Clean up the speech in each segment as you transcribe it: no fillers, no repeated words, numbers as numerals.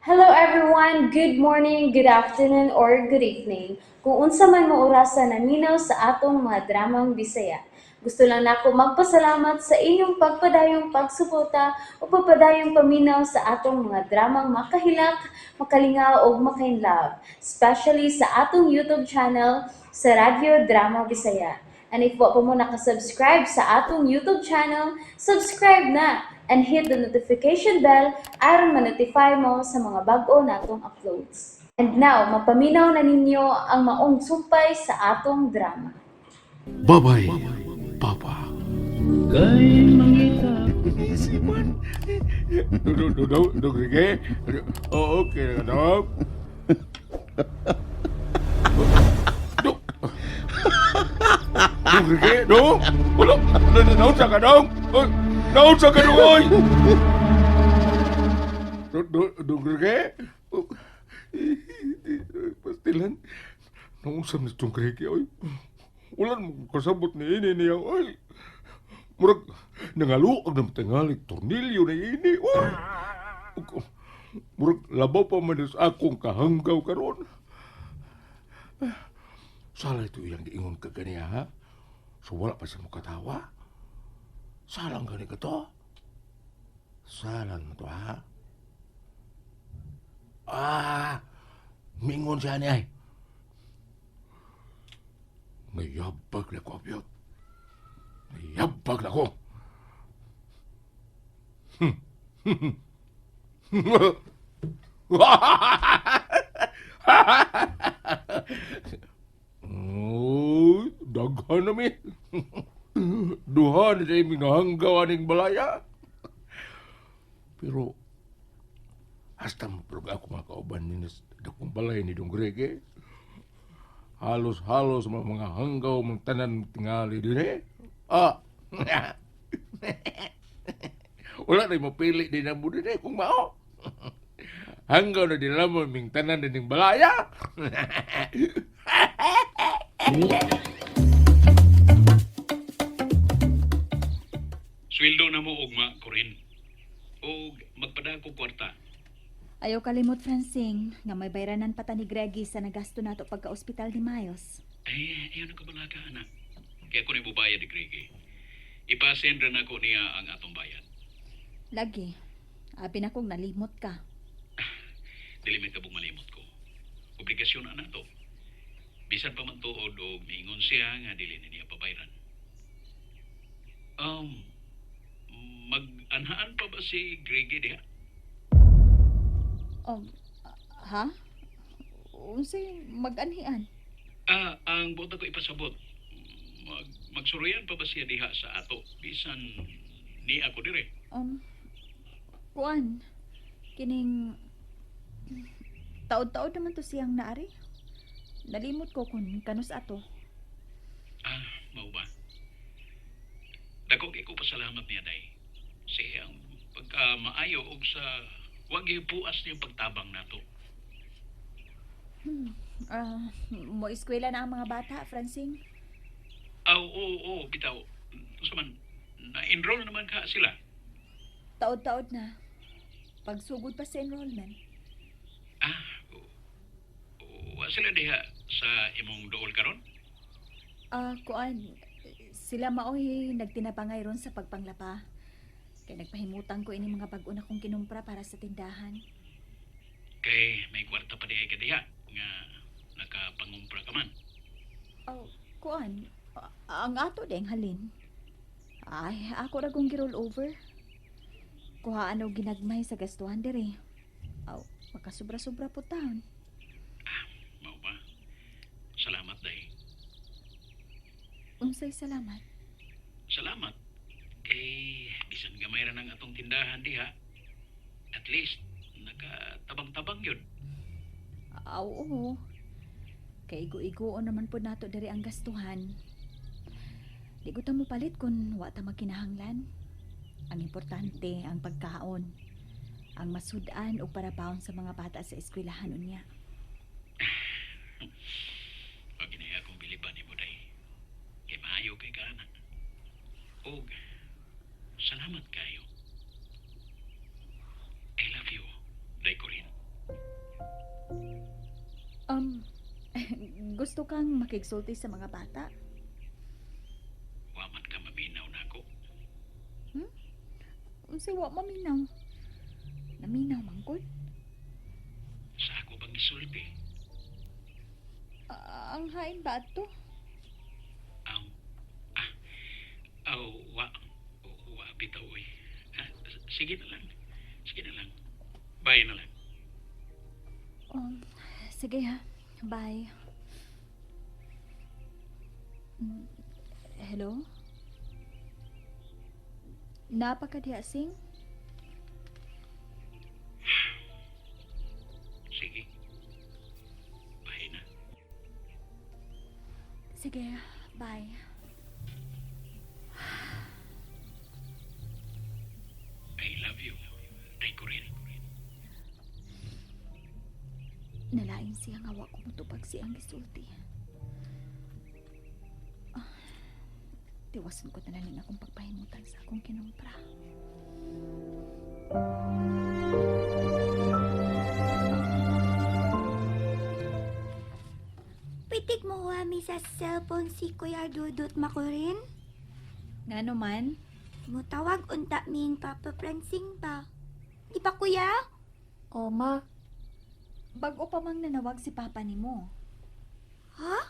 Hello everyone! Good morning, good afternoon, or good evening. Kung unsa man mo orasa naminaw sa atong mga dramang Bisaya. Gusto lang nako magpasalamat sa inyong pagpadayong pagsuporta o pagpadayong paminaw sa atong mga dramang makahilak, makalingaw ug makainlove, especially sa atong YouTube channel sa Radyo Drama Bisaya. And if wa pa mo nakasubscribe sa atong YouTube channel, subscribe na and hit the notification bell aron ma-notify mo sa mga bag-o natong uploads. And now, mapaminaw na ninyo ang maong sumpay sa atong drama. Bye-bye, Papa. Kay mangita Isipan. Do do do do do. Oh, okay na dog. Do. Do Rige, do. Wala, naunsa ka dong? Naunsa ka dong, oy. Do do do Rige. Pastilan. Naunsa ni tong Rige, oy. Wala mo kasabot ni ini niya, oy. Murag nangaluag na tingali tornilyo na ini, oy. Murag labaw pa man sa akong kahanggaw karon. Sala ito iyang giingon ka ganiya, ha? So wala pa siya mukatawa. Salang gani ka to? Salang mo to, ha? Ah, mingon siya niya ay. Nayabag na ko, abiyot. Nayabag na ko. Oh, daghan na mi. Duha na sa imong nahanggaw aning balaya. Pero, hasta mo pero ako makauban ni dakong balay ni Dong Greg. Halos-halos mga hanggaw mga tanan tingali din eh. Ah. Wala na mapili din ang din eh kung mao. Hanggaw na din lamang ming tanan din ng balaya. Sweldo na mo ugma, Corinne. Og magpadako kwarta. Ayaw kalimot, Francine, nga may bayranan pa ta ni Greggy sa nagasto nato pagka-ospital ni Miles. Ay, ayaw na kabalaka, anak. Kaya ko ni bubayad ni Gregi. Ipasend rin ako niya ang atong bayad. Lagi, abi na kong nalimot ka. Dili may kabong malimot ko. Obligasyon na nato. Bisan pa man tuod og miingon siya nga dili na niya pabayran. Mag-anhaan pa ba si Gregi diha? Ha? Unsay mag-anhian? Ah, ang buot ko ipasabot. Magsuruyan pa ba siya diha sa ato bisan ni ako dire? Kuan, kining taod-taod naman to siyang naari. Nalimot ko kung kanus ato. Ah, mao ba? Dako kay ko pasalamat niya day. Sa ang pagka maayo og sa wag puas niyang pagtabang nato. Ah, mo eskwela na ang mga bata, Francine. Aw, oo, oo, bitaw. Unsa man, na-enroll naman ka sila. Taod-taod na. Pagsugod pa sa enrollment. Ah, wa sila diha sa imong dool karon? Ah, kuan, sila maoy nagtinabangay ron sa pagpanglaba. Kay nagpahimutang ko ini mga bag-o na kong kinumpra para sa tindahan. Kay may kwarta pa diha ka diha nga nakapangumpra ka man. Oh, kuan, ang ato deng halin. Ay, ako ra kong gi-roll over. Kuhaan og ginagmay sa gastuhan dire. Aw, makasubra-sobra po taon. Mao ba? Salamat day. Unsay salamat? Salamat. Kay bisan gamay ra nang atong tindahan diha, at least nakatabang-tabang yun. Aw, oo. Kay igo-igoon naman po nato diri ang gastuhan. Di ko ta mo palit kung wa ta magkinahanglan. Ang importante ang pagkaon. Ang masud-an og parapaon sa mga bata sa eskwelahan unya. Pag inay akong biliban ni Buday. Kay maayo kay kaana. Og salamat kayo. I love you, Day Corinne. Gusto kang makigsulti sa mga bata? Wa man ka maminaw nako. Unsay wa maminaw? Naminaw man gud. Sa ako bang isulti? Ah, ang hain ba ato? Aw. Ah. Aw, wa. Wa bitaw oy. Ah, sige na lang. Sige na lang. Bye na lang. Sige ha. Bye. Hello? Napakadiha, Sing? Sige. Bye na. Sige, bye. I love you. Day ko rin. Nalain siya nga wa ko motubag siyang gisulti. Ah, tiwason ko na lang akong pagpahimutan sa akong kinumpra. Pitik mo kami sa cellphone si Kuya Dudut Makurin. Ngano man? Mutawag unta ming Papa Pransing ba? Di ba, Kuya? O ma, Bag-o pa mang nanawag si Papa nimo. Ha?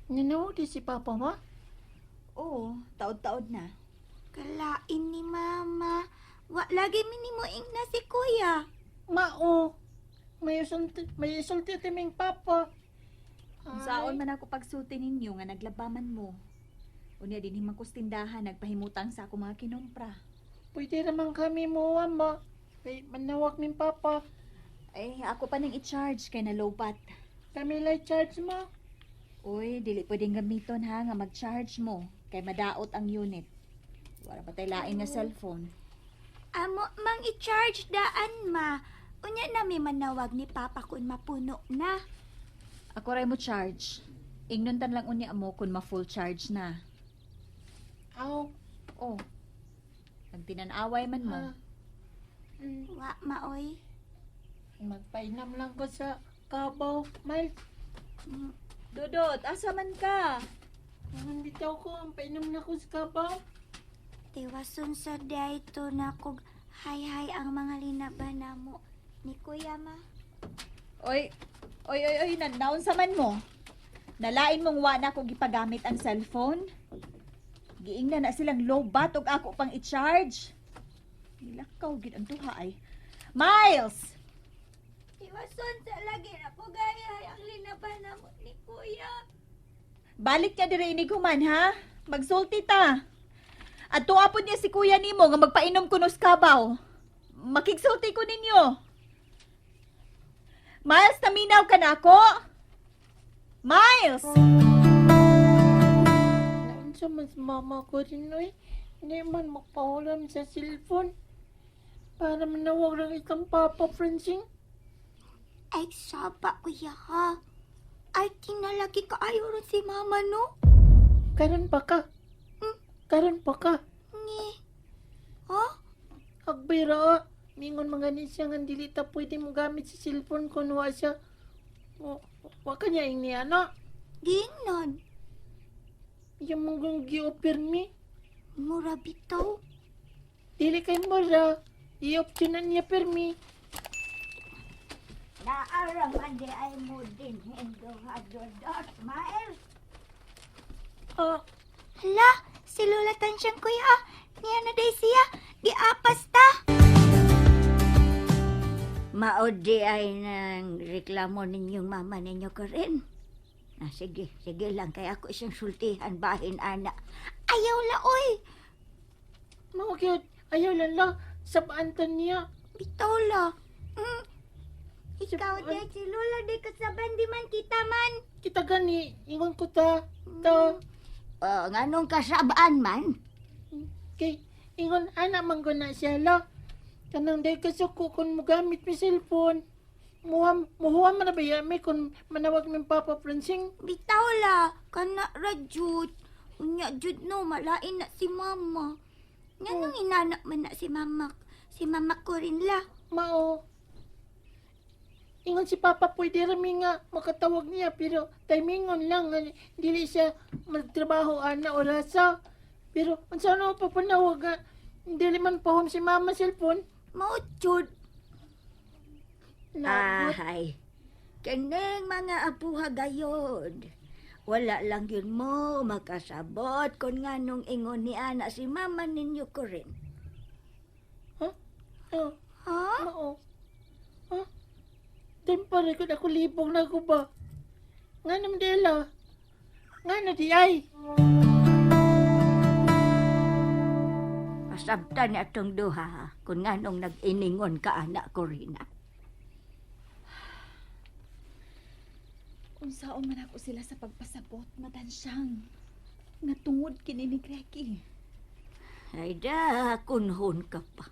Nanawag di si Papa ma? Oo, taod-taod na. Kalain ni Mama. Wa lagi minimoing na si Kuya. Ma o, may isulti timing Papa. Kung saon man ako pagsulti ninyo nga naglabaman mo. Unya din himang kus tindahan nagpahimutang sa ako mga kinumpra. Pwede naman kami mo ma. Kay manawag min Papa. Ay, ako pa nang i-charge kay nalobat. Kami lay charge ma. Uy, dili pwedeng gamiton ha nga mag-charge mo kay madaot ang unit. Wala pa tay lain nga cellphone. Amo mang i-charge daan ma. Unya na may manawag ni Papa kun mapuno na. Ako ray mo charge. Ingnon tan lang unya mo kung ma-full charge na. Aw, Oh. Nagtinanaway man mo. ah, Wa maoy. magpainam lang ko sa kabaw, Miles. Dudot, asa man ka? Bitaw ko, ang painom na ko sa kabaw. Tiwason sa dayto na kog hay-hay ang mga linaban namo ni Kuya ma. Oy, oy, oy, oy, naon sa man mo? Nalain mong wa na ko gipagamit ang cellphone? Giingna na silang low bat og ako pang i-charge. Nilakaw gid ang duha ay. Miles! Tiwason sa lagi na kog hay-hay ang linaban namo ni Kuya. Balik ka dire inig human ha. Magsulti ta. At tuapod niya si kuya nimo nga magpainom kuno sa kabaw. Makigsulti ko ninyo. Miles, naminaw ka na ako? Miles! Naunsa man sa mama ko rin, oy. Hindi man magpahulam sa cellphone. Para manawag lang ikang Papa Francing. Ay, saba, Kuya ha. Ay, tinalagi ka ayaw ron si Mama, no? Karon pa ka. Karon pa ka. Ngi. Ha? Agbay ra. Mingon mga ni siya nga dili ta pwede mo gamit sa cellphone kun wa siya. Wa ka niya ing niya no. Gingnon. Yung mong gi-offer mi. Mura bitaw. Dili kay mura. I-option na niya permi. Naaraman di ay mo din hendo hadodot, Miles. Ah, Hala, si Lola Tansyang, Kuya. Niya na day siya. Giapas ta. Mao di ay nang reklamo ninyong mama ninyo ko rin. Ah, sige, sige lang kay ako isang sultihan bahin ana. Ayaw la, oy. mao gyud. Ayaw lang la. Sabaan ta niya. Bitaw la. Ikaw day, si Lola day kasaban di man kita man. Kita gani ingon ko ta. Ta. Oh, nganong kasabaan man? Kay ingon ana man ko na siya la. Kanang day kasuko kun mo gamit mi cellphone. Muha muhuwa man na ba mi kun manawag min Papa Francing. Bitaw la. Kana ra jud. Unya jud no, malain na si Mama. Nganong inana man na si Mama. Si Mama ko rin la. Mao. Ningon si Papa pwede rami nga makatawag niya pero timingon lang nga dili siya magtrabaho ana orasa. Pero unsa na pa panawag nga dili man pahom si Mama cellphone. Mao jud. Lagot. Ay, kining mga apuha gayod. Wala lang yun mo makasabot kung nganong ingon ni ana si mama ninyo ko rin. Oh, Ha? mao. Ha? Tempore ko ako libog na ko ba? Nga naman dila. Nga na di ay. Pasabtan ni atong duha ha, kung nganong nag-iningon ka anak Corina. Unsaon man ako sila sa pagpasabot, matansyang. Nga tungod kini ni Gregi. Ay da, kunhon ka pa.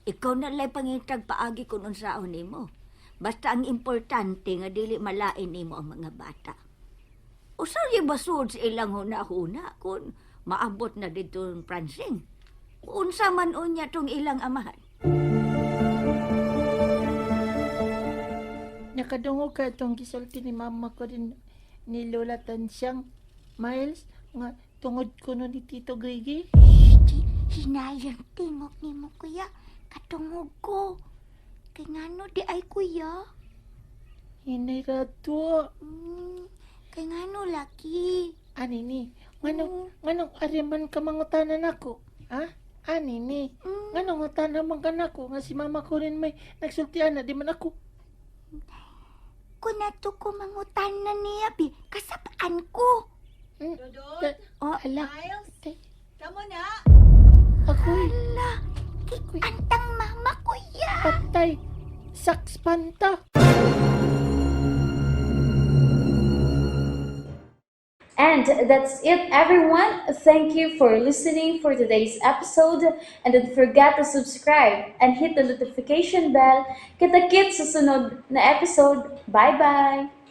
Ikaw na lay pangitag paagi kung unsaon nimo. Basta ang importante nga dili malain nimo ang mga bata. Usa yung basod sa ilang huna-huna kung maabot na dito ang pransing. Unsa man unya tong ilang amahan. Nakadungog ka itong gisulti ni mama ko rin ni Lola Tansyang. Miles, nga tungod ko no ni Tito Grigi. Hinayang tingog nimo kuya. Katungog ko. Kay ngano di ay kuya? Hinay rato. Kay ngano laki? Ani ni, nganong, nganong ariman ka mangutanan ako? Ha? Ani ni, nganong ngutana man ka nako nga si mama ko rin may nagsultian na di man ako. Kun ato ko mangutana niya bi, kasapaan ko. Dodot, Oh, ala. Miles, Te, kamo na. ako'y Ala, ako'y antang mama kuya. patay. Saks panta. And that's it, everyone. Thank you for listening for today's episode. And don't forget to subscribe and hit the notification bell. Kita-kits sa sunod na episode. Bye-bye!